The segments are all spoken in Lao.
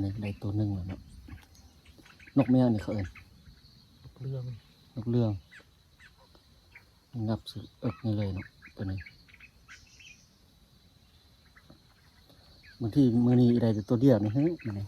ນີ້ໄດ້ໂຕໜຶ່ງແລ້ວເນາະ. ນົກແມ່ນຫຍັງນີ້ເຂົາເອີ້ນ? ນົກເຫຼື່ອງ. ນົກເຫຼື່ອງ. ງັບໃສ່ເອິກນີ້ເລີຍເນາະ ໂຕນີ້. ບາງທີມື້ນີ້ໄດ້ແຕ່ໂຕດຽວນີ້ ມື້ນີ້.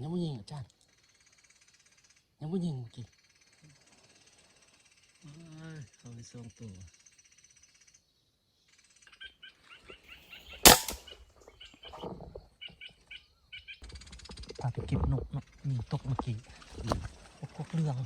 ຍັງບໍ່ຍິງອາຈານ ຍັງບໍ່ຍິງເມື່ອກີ້. ເອົາໄປສອງໂຕ. ພາໄປເກັບນົກເນາະ ຍິງຕົກເມື່ອກີ້ ນົກເຫຼື່ອງ.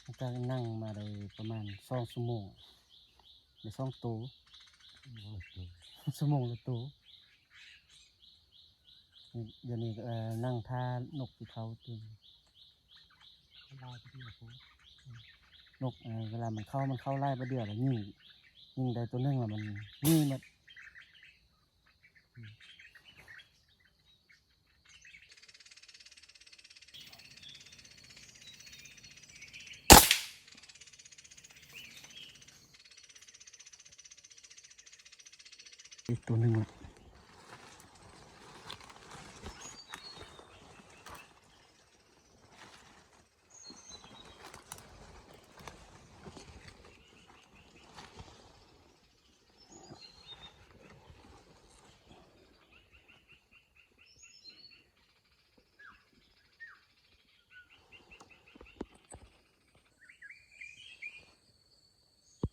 ຫຼັງຈາກນັ້ງມາໄດ້ປະມານສອງຊົ່ວໂມງ ໄດ້ສອງໂຕ. ຊົ່ວໂມງລະໂຕ. ດຽວນີ້ກໍ ເອີ ນັ່ງຖ້ານົກຊິເຂົ້າຕື່ມ. ນົກ ເອີ ເວລາມັນເຂົ້າ ມັນເຂົ້າຫຼາຍບາດດຽວລະຍິງ ຍິງໄດ້ໂຕໜຶ່ງລະມັນໜີໝົດ. ອີກໂຕໜຶ່ງລະ.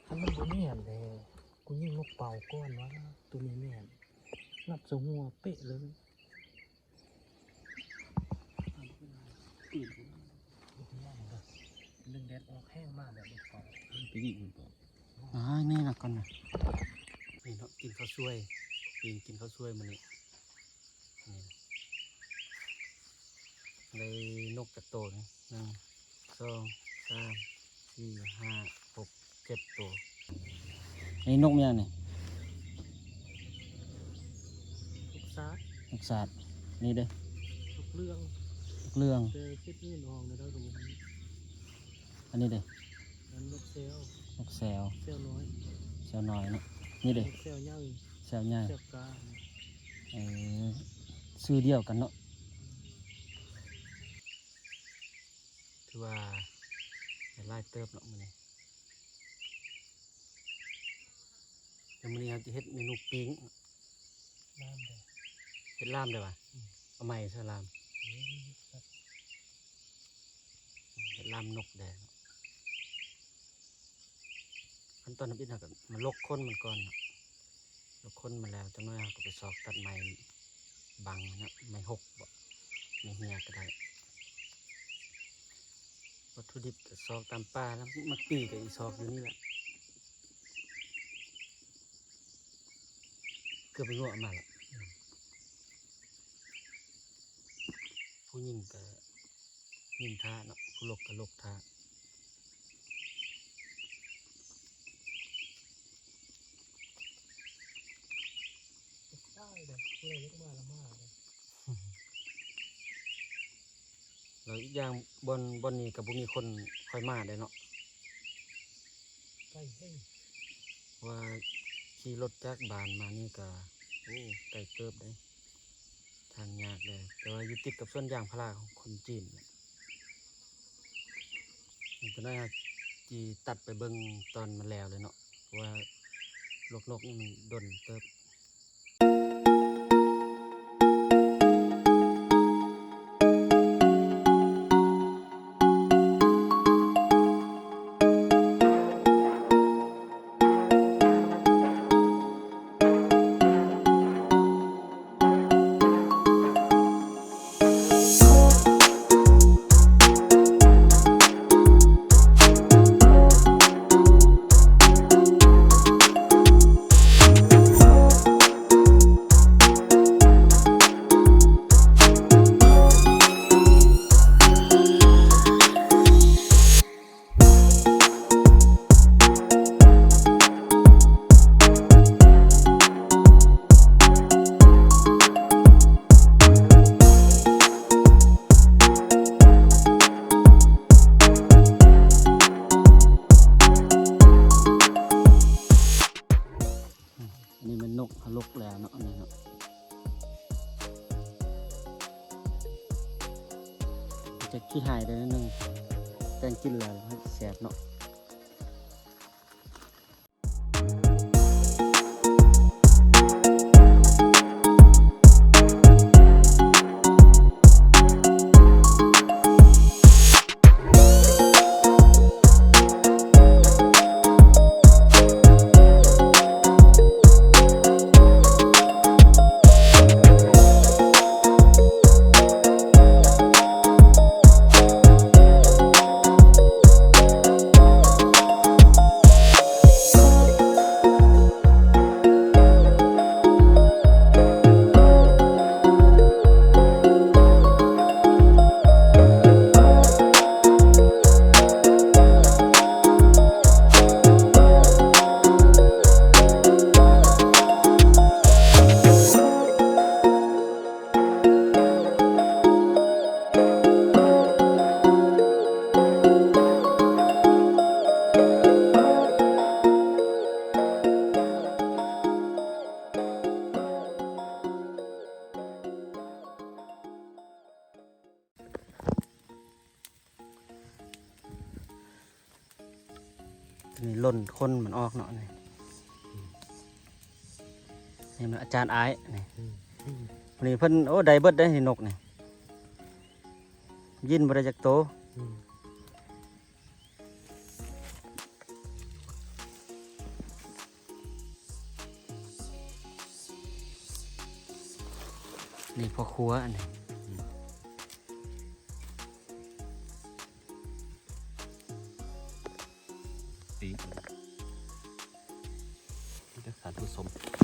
ຄັນມັນບໍ່ແມ່ນເດ້ ກູຍິງນົກເປົ້າກ່ອນວ່າໂຕນີ້ແມ່ນ ນັບໃສ່ຫົວເປະເລີຍ. ດຶງແດດອອກແຮງມາແບບນີ້ກ່ອນ ໄປຍິງມັນກ່ອນ. ອ່າ ນີ້ລະກ່ອນນະ ນີ້ເນາະ ກິນເຂົ້າສວຍ ປີງກິນເຂົ້າສວຍມື້ນີ້. ນີ້ ໄດ້ນົກຈັກໂຕນີ້ ໜຶ່ງ ສອງ ສາມ ສີ່ ຫ້າ ຫົກ ເຈັດໂຕ. ນີ້ນົກແມ່ນຫຍັງນີ້? ນົກສາດ. ນົກສາດ. ນີ້ເດ້? ນົກເຫຼື່ອງ. ນົກເຫຼື່ອງ. ແຕ່ເຈັດນີ້ອອກແລ້ວກໍບໍ່ຮູ້. ອັນນີ້ເດ້? ອັນນົກແຊວ. ນົກແຊວ. ແຊວນ້ອຍ. ແຊວນ້ອຍເນາະ. ນີ້ເດ້? ແຊວໃຫຍ່. ແຊວໃຫຍ່. ແຊວກາງ. ເອີ ຊື່ດຽວກັນເນາະ. ຖືວ່າໄດ້ຫຼາຍເຕີບເນາະມື້ນີ້. ແລ້ວມື້ນີ້ເຮົາຈະເຮັດເມນູປີ້ງ ລາມເດ້ ເຮັດລາມໄດ້ຫວາ? ອືມ ເອົາໄມ້ໃສ່ລາມ ເອີ ເຮັດລາມນົກໄດ້. ຂັ້ນຕອນທຳອິດເຮົາກໍມາລົກຂົນມັນກ່ອນເນາະ ລົກຂົນມັນແລ້ວ ຈັກໜ້ອຍເຮົາກໍໄປຊອກຕັດໄມ້ບັງເນາະ ໄມ້ຫົກບໍ ໄມ້ເຮຍກໍໄດ້. ວັດຖຸດິບກໍຊອກຕາມປ່າແລ້ວ ໝາກປີກໍອີຊອກຢູ່ນີ້ແຫຼະ ເກືອບໄປງວກມາແລ້ວ. ຜູ້ຍິງກໍຍິງຖ້າເນາະ ຜູ້ລົກກໍລົກຖ້າ. ຕາຍເດ້ ຜູ້ໃດລົກມາລະມາເດ້. ອີກຢ່າງບ່ອນ ບ່ອນນີ້ກໍບໍ່ມີຄົນຄ່ອຍມາເດ້ເນາະ ໄກແຮງ ວ່າຂີ່ລົດຈາກບ້ານມານີ້ກໍ ໂອ້ ໄກເຕີບເດ້ ທາງຍາກເດ້ ແຕ່ວ່າຢູ່ຕິດກັບສວນຢາງພາລາຂອງຄົນຈີນ. ຈັກໜ້ອຍເຮົາຊິຕັດໄປເບິ່ງຕອນມັນແລ້ວເລີຍເນາະ ເພາະວ່າລົກນົກນີ້ມັນດົນເຕີບ. ອັນນີ້ແມ່ນນົກເຮົາລົກແລ້ວເນາະ ອັນນີ້ເນາະ ຈະຂີ້ຮ້າຍໄດ້ໜ້ອຍໜຶ່ງ ແຕ່ງກິນແລ້ວແຊບເນາະ. ນີ້ຫຼົ່ນຂົນມັນອອກເນາະ ນີ້ ນີ້ມັນອາຈານອ້າຍນີ້ ອືມ ນີ້ເພິ່ນ ໂອ້ ໄດ້ເບິດເດ້ນີ້ນົກນີ້ ຍິນບໍ່ໄດ້ຈັກໂຕ ອືມ. ນີ້ພໍ່ຄົວອັນນີ້ ອືມ ຕີ ມີແຕ່ສານຜູ້ຊົມ.